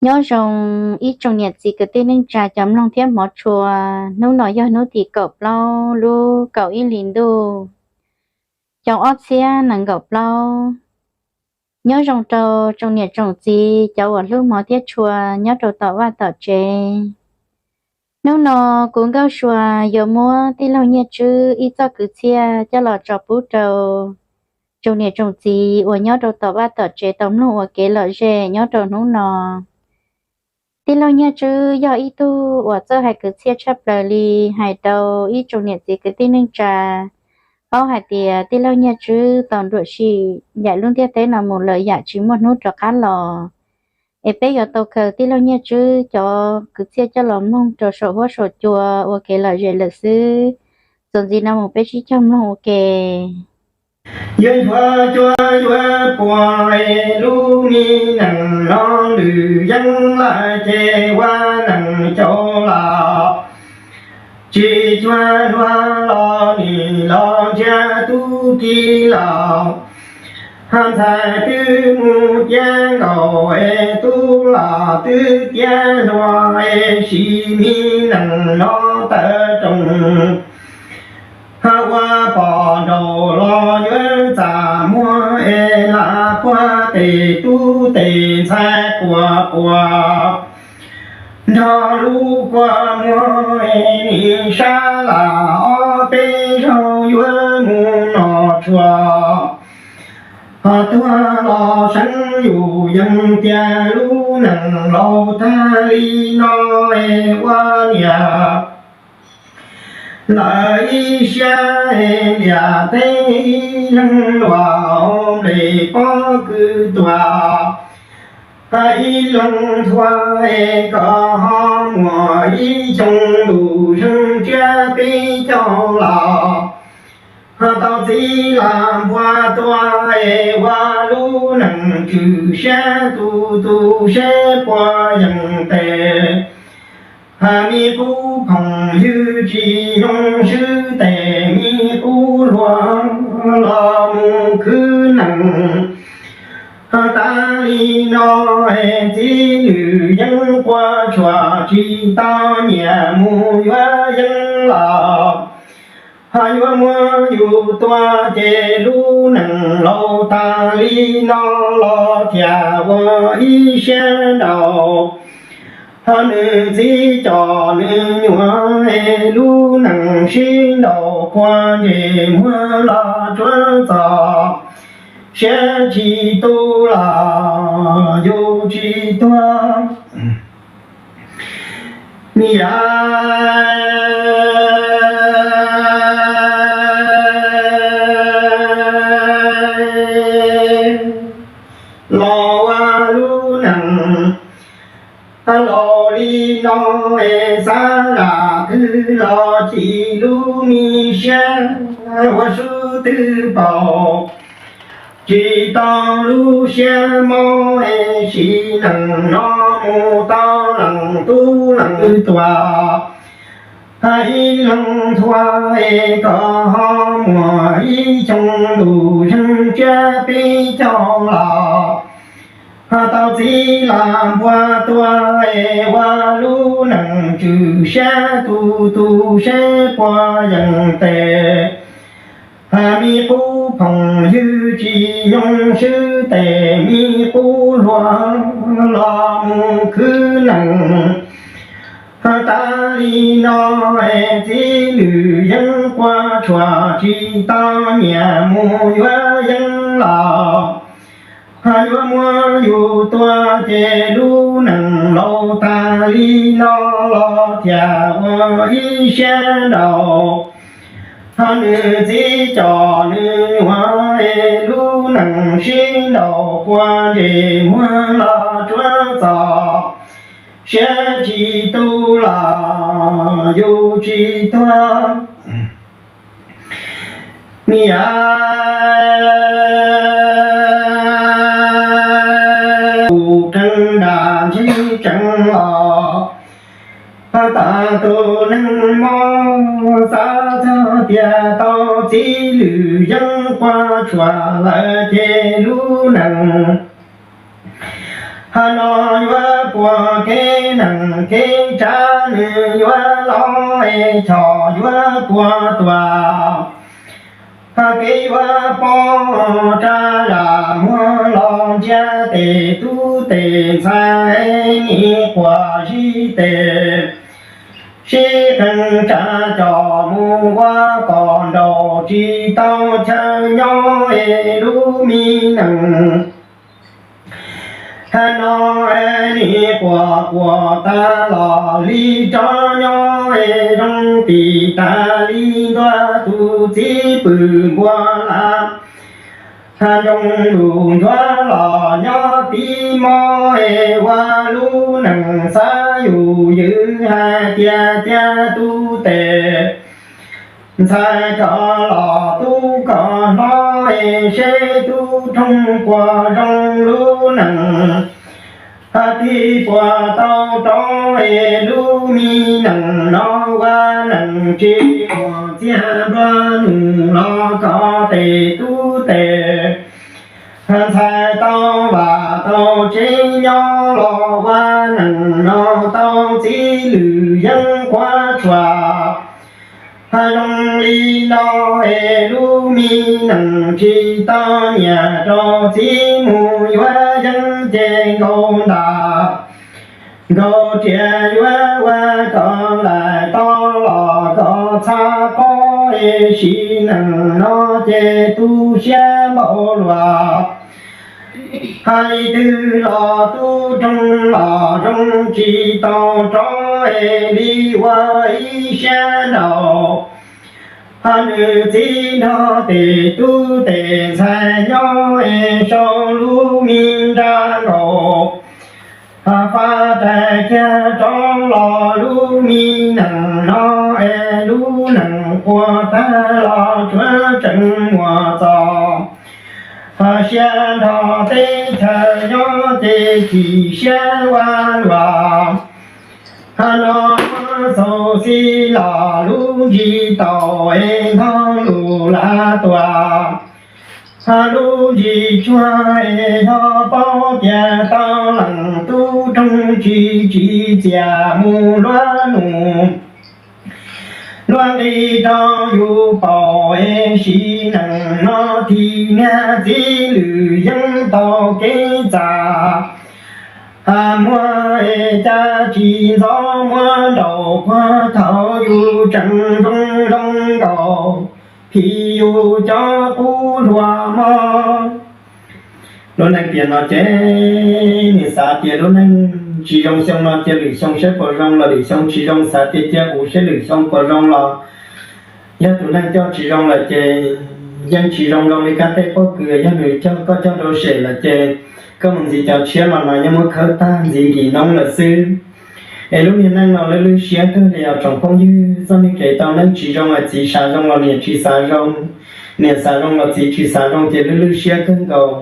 Nyob zoo ib tsoom niam txiv kwv tij neej tsa cov mloog thiab hmov tshua, hnub no yog hnub tim kaum plaub lub kaum ib hlis ntuj, xyoo ob txhiab nees nkaum plaub. Nyob zoo rau tsoom niam tsoom txiv cov uas hlub hmov thiab tshua nyob rau tom vaj tom tsev. Hnub no kuv Nkauj Sua yuav muab tij laug Nyiaj Tswb ib txoj kwv txhiaj coj los tso pub rau tsoom niam tsoom txiv uas nyob rau tom vaj tom tsev tau mloog ua kev lom zem nyob rau hnub no. Tij laug Nyiaj Tswb yog ib tug uas txawj hais kwv txhiaj tshaj plaws li, hais rau ib tsoom niam txiv kwv tij neej tsa paub hais tias tij laug Nyiaj Tswb tau nruam sim ncaim lub ntiaj teb no mus lawm yam tsis muaj hnub rov qab los. Es peb yuav tau khaws tij laug Nyiaj Tswb cov kwv txhiaj coj los mloog rau saum huab saum cua ua kev lom zem lawm xwb. Txuas ntxiv no mus peb sib cog mloog ua ke. Yuav nchuav cuag yuav puas lub mi neej no lwm yeeb lawm ces ua neej caum los tsis cuag luag los nim los ntsiag tub ki los. Ntxhais twb mus tiav nkaus es tub los twb tiav hluas es sim mi neej no tawm rooj. Ua pom nraum los yuav txaj muag es lam puag tes tub tes ntxhais puas puas nrog lub kua muag es nim sab lam ob peb zaug yuav mus noj tshuaj. Ho tuag los seev yus yeej tias lub neej laus tag li no es ua niam lawm ib siab es liam teb ib leeg luam nplej pob kws tuam. Ib leeg thuam es kom ho muaj ib xyoo ntuj zeeg tsiab peb caug los. Ho tau txiv lam npua tua es ua lub neej tswm siab tu tu seb puas yeej tes. Ho me qub phooj ywg tsis zoo swb tes me qub hluas los mus khwv neej. Ho tas li no es txiv lwm yeeb quaj tshuaj tsis tau nyiam mus yuav yeeb los. Ho yuav muab yus tua ces lub neej laus tas li no los thiaj ua ib siab nraus. Ho nws txiv coj nws nyuam es lub neej sib nraus quaj ntsej muag los tsuav txom. Siab tsis tu los yus tsis tuag. Yam los ua lub neej laus li no es xav lam twg los chim lub me siab ua sub twg paus. Tsis tau lub siab mob es sim neej no mus tau leej tub leej tuam. Ib leeg thuam es kom ho muaj ib xyoo ntuj zeeg tsiab peb caug los. Ho tau txiv lam npua tua es ua lub neej tswm siab tu tu seb puas yeej tes. Ho me qub phooj ywg tsis zoo swb tes me qub hluas los mus khwv neej. Ho tas li no es txiv lwm yeeb quaj tshuaj tsis tau nyiam mus yuav yeeb los. Ho yuav muab yus tua ces lub neej laus tas li no los thiaj ua ib siab nraus. Ho nws txiv coj nws nyuam es lub neej sib nraus quaj ntsej muag los tsuav txom. Siab tsis tu los yus tsis tuag. Yam tus qee nram ntsis tsees los, tag tus neeg mob xav txog tias tau txiv lwm yeeb quaj tshuaj lawm ces lub neej Hab no yuav puag kev neeg kev tsav, nws yuav los es choj yuav puag tuag. Hab kev yuav poob rag zam muag los ntsia tes tub tes ntxhais, nim quas zib tes sib qees tsa coj mus ua kom nraum tsis tau chaw nyob es lub mi neeg. Hab no nim quas quas tag los li rov nyob es zoo tim tas li ntua, tus txiv pw npua la. Hab nroo lus ntsuav los nyob tib mob es ua lub neej xav yus ywv hais tias cia tub tes ntxhais koj los tub koj hlob es seb tub roog puas zoo lub neej. Hab tig puas tau rov es lub mi neej no ua neej tsis muaj txiag nplua nuj los koj tes tub tes ntxhais tau vam tau tsev nyob los ua neej no tau txiv lwm yeeb quav tshuaj. Hab zoo li no es lub mi neej tsis tau nyiaj rau txiv mus yuav yeeb ces nkaus ntam nkaus riam yuav ua kom laim tau los kom txhab pob es sim neej no ces tu siab npaum luaj. Hab li twg los tub roog los zoo tsis tau rov es li ua ib siab nraus. Hab nws txiv nrog tes tub tes ntxhais nyob es sau lub mi nra nkaus. Hab fab tais kiag rov los lub mi neej no es lub neej quas tag los tsuav tseem muaj txoj hab siab nrog teb chaws nyob ces chim siab ua luaj. Hab no muab xaus xib los lub ntsis tau es nthog lus lav tuaj. Hab lub ntsis tsuag es yog paub tias tau leej tub roog tsis tsim txiaj mus luab nus luab nqi rau yus paum es sim neej no thim niag txiv lwm yeeb tau kev txaj. Hab muab es cas tsis ntxov muab nraum puag thaum yus tseem zoo zoo nkaus, phim yus cov qub hlua mog. Lub neej tiam no ces nws xav tias lub neej tsis zoo xyoo no cia lwm xyoo saib puas zoo los lwm xyoo tsis zoo xav tias cia uv saib lwm xyoo puas zoo los yog tus neeg coj tsis zoo lawm ces yeej tsis zoo zoo li kab tej pob kws yog nws coj koj coj rau sem lawm ces koj mus ntxiv cov tshiab los mas yeej muab khawb tag ntxiv nkim noob lawm xwb. Es lub niag neej no lwj lwj siab kawg li os tsoom phooj ywg, txoj niag kev tau neej tsis zoo es txiv xav zoo los niam tsis xav zoo, niam xav zoo los txiv tsis xav zoo ces lwj lwj siab kawg nkaus.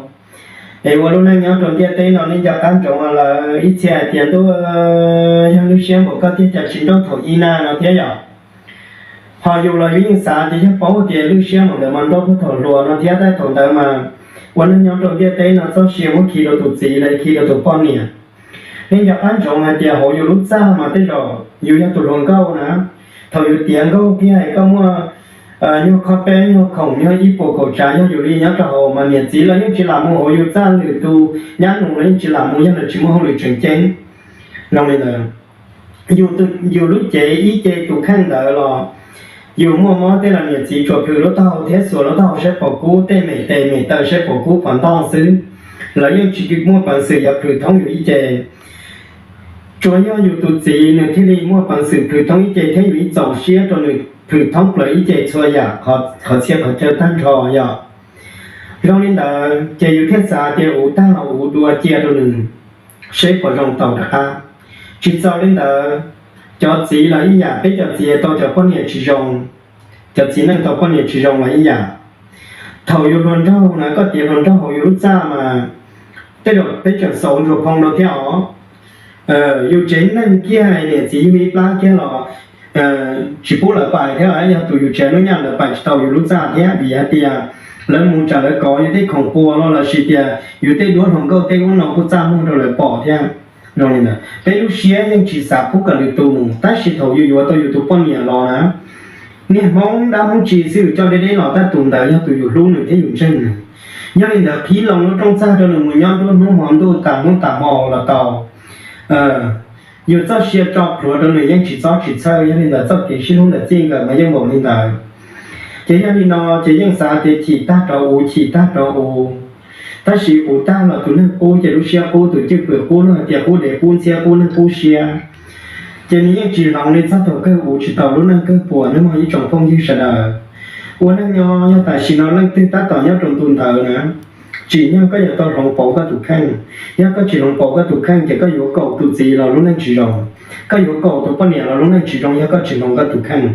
Es ua lub neej nyob rau ntiaj teb no nej nco qab ntsoov lawm ib txhia hais tias ntuj, yog lwj siab npaum koj tiag cas tsis nrauj thaum ib na no thiab yom. Ho yus los yus yeej xav tias yog paub tias lwj siab npaum ntawd mas nrauj puag thaum hluas no thiab, tab thaum ntawd mas ua neej nyob rau ntiaj teb no txoj sia muab khi rau tus txiv los khi rau tus poj niam. Nej nco qab ntsoov hais tias hauv yus lub txaj mas tej zaum yus yog tus hluas nkauj na, thaum yus tiav nkauj kiag koj muaj nyuag khob peb nyuag khoom nyuag ib puas kaum tsav yog yus li nyob rau hauv mas niam txiv los yeej tsis lam mus hauv yus txaj, lwm tus nyab nus los yeej tsis lam mus yog nws tsis muaj hauj lwm tseem ceeb. Zoo li ntawd, yus lub cev ib ce tus kheej ntawd los yus muaj mob tej los niam txiv tsuas plhws lub taub hau thiab xuas lub taub hau saib puas kub, tej mem tes mem taw saib puas kub puas ntog xwb, lawv yeej tsis muaj peev xwm yuav plhws thoob yus ib ce. Tsuas yog yus tus txiv nws thiaj li muaj peev xwm plhws thoob ib ce thiab yus ib txaus siab rau nws plhws thoob plaws ib ce txhua yam qhov txhia qhov chaw tag nrho yom. Zoo li ntawd ces yus thiaj xav tias uv tag los uv dua cia rau nws seb puas zoo tau rov qab. Tsis txaus li ntawd, cov txiv los ib yam, peb cov txiv tau cov poj niam tsis zoo, cov txiv neej tau poj niam tsis zoo los ib yam. Thaum yus hluas nraug na koj tiav hluas nraug hauv yus lub txaj mas tej zaum peb tseem xaus ntsuas phoo rau thiab os. Yus tsev neeg kiag niam txiv yug ib plab kiag los tsis pub lawv pais thiab los yog tus yus tsev lub nyaj lawv pais tsis tau yus lub txaj thiab vim hais tias lawv mus tsam lawv kov yus tej khoom pua los lossis tias yus tej duab hluas nkauj tej ub no kuj txaj muag rau lawv pom thiab. Zoo li ntawd peb lub siab yeej tsis xav pub kom lwm tus mus, tab sis thaum yus yuav tau yus tus poj niam los na, niag Hmoob dab Hmoob tsi xwb yus coj deb deb los tab tus ntawd yog tus yus hlub nws thiab yus ntseeg nws. Yog li ntawd qhib loo lub rooj txag rau nws mus nyob nruab hnub hmo ntuj tas hnub tas hmo los tau. Yus txoj sia tso plhuav rau nws yeej tsis txob tsis txhawj, yog li ntawd txoj kev sib hlub ntawm txij nkawm mas yeej npaum li ntawd. Ces yog li no ces yeej xav tias chim tag rov u, chim tag rov u. Tab sis u tag los tus neeg qub ces lub siab qub, tus cwj pwm qub, luag hais tias qub dev qub ntxhiab qub neeg qub siab. Ces nws yeej tsis hloov li, txog thaum kawg u tsis tau lub neej kawg puas nawb mog ib tsoom phooj ywg sawv daws. Ua neej nyob yog tam sim no leej twg tab tom nyob rau ntu ntawd na, tsim nyog koj yuav tau hloov pauv koj tus kheej. Yog koj tsis hloov pauv koj tus kheej ces koj yuav kaum tus txiv los lub neej tsis zoo, koj yuav kaum tus poj niam los lub neej tsis zoo yog koj tsis hloov koj tus kheej.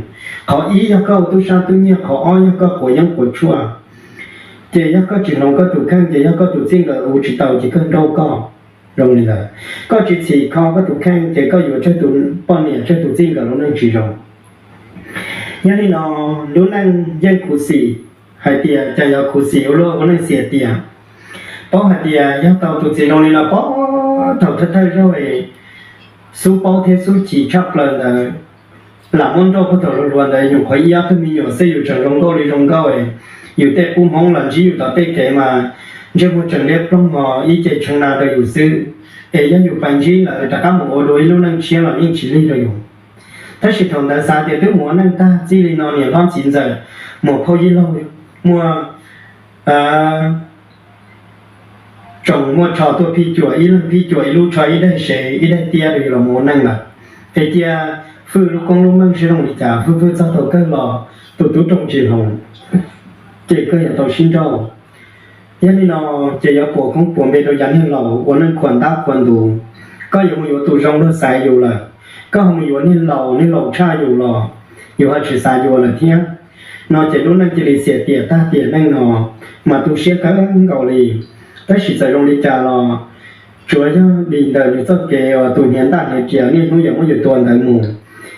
Qhov ib yog koj ua tub sab tub nyiag, qhov ob yog koj quav yeeb quav tshuaj. Ces yog koj tsis hloov koj tus kheej ces yog koj tus txij nkawm u tsis tau ces kawg nrauj koj. Zoo li ntawd, koj tsis txhim kho koj tus kheej ces koj yuav tsawg tus poj niam tsawg tus txij nkawm lub neej tsis zoo. Yog li no, lub neej yeej khuv xim, hais tias cas yuav khuv xim ua luaj ua neej xiam tias, paub hais tias yog tau tus txiv zoo li no pab thaum thawj thawj zaug es xub paub thiab xub chim tshaj plaws ntawd, lam muab nrauj puag thaum hluas hluas ntawd nyuam qhuav ib ob tug me nyuam xwb yus tseem zoo nkauj li zoo nkauj, yus tej qub hmoob los ntsib yus tom tej kev mas ntsej muag tseem liab ploog hos ib ce tshee na rau yus xwb. Es yog yus pais ntsib lawm rov qab mus ua dua ib lub neej tshiab los yeej tsis lig rau yus. Tab sis thaum ntawd xav tias twb mus ua neej tag txij li no niam hlob txiv ntxawm, muam phauj yij laug, muaj tsoos muaj tsho tuaj phij cuam, ib leeg phij cuam ib lub tsho ib daig sev ib daig tiab rau yus los mus ua neej lawm. Es cia fwj lub koob lub meej seb zoo li cas, fwj fwj txog thaum kawg los tus tub rooj tsis hloov, ces kawg yuav tau sib nrauj. Yog li no, ces yuav puas koob puas npe rau yav niag laus ua neej khuam ntab khuam ntus. Koj yuav mus yuav tus zoo luag xaiv yus lawm, koj ho mus yuav niag laus, niag laus tshaj yus los yus ho tsis xav yuav lawm thiab. No ces lub neej cia li xiam tiam tag tiam neej no, mas tu siab kawg nkaus li. Tab sis txawm zoo li cas los tsuav yog dim ntawm nws txoj kev uas tus hniav ntaj hniav riam niaj hnub yuav muab yus tua ntawd mus,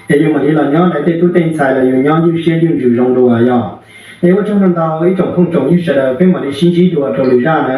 es yus mam li los nyob dai tej tub tej ntxhais los yus nyob ywj siab ywj ntsws zoo dua yom. Es ua tsaug ntau ntau ib tsoom phooj tsoom ywg sawv daws, peb mam li sib ntsib dua rau lwm zaj na.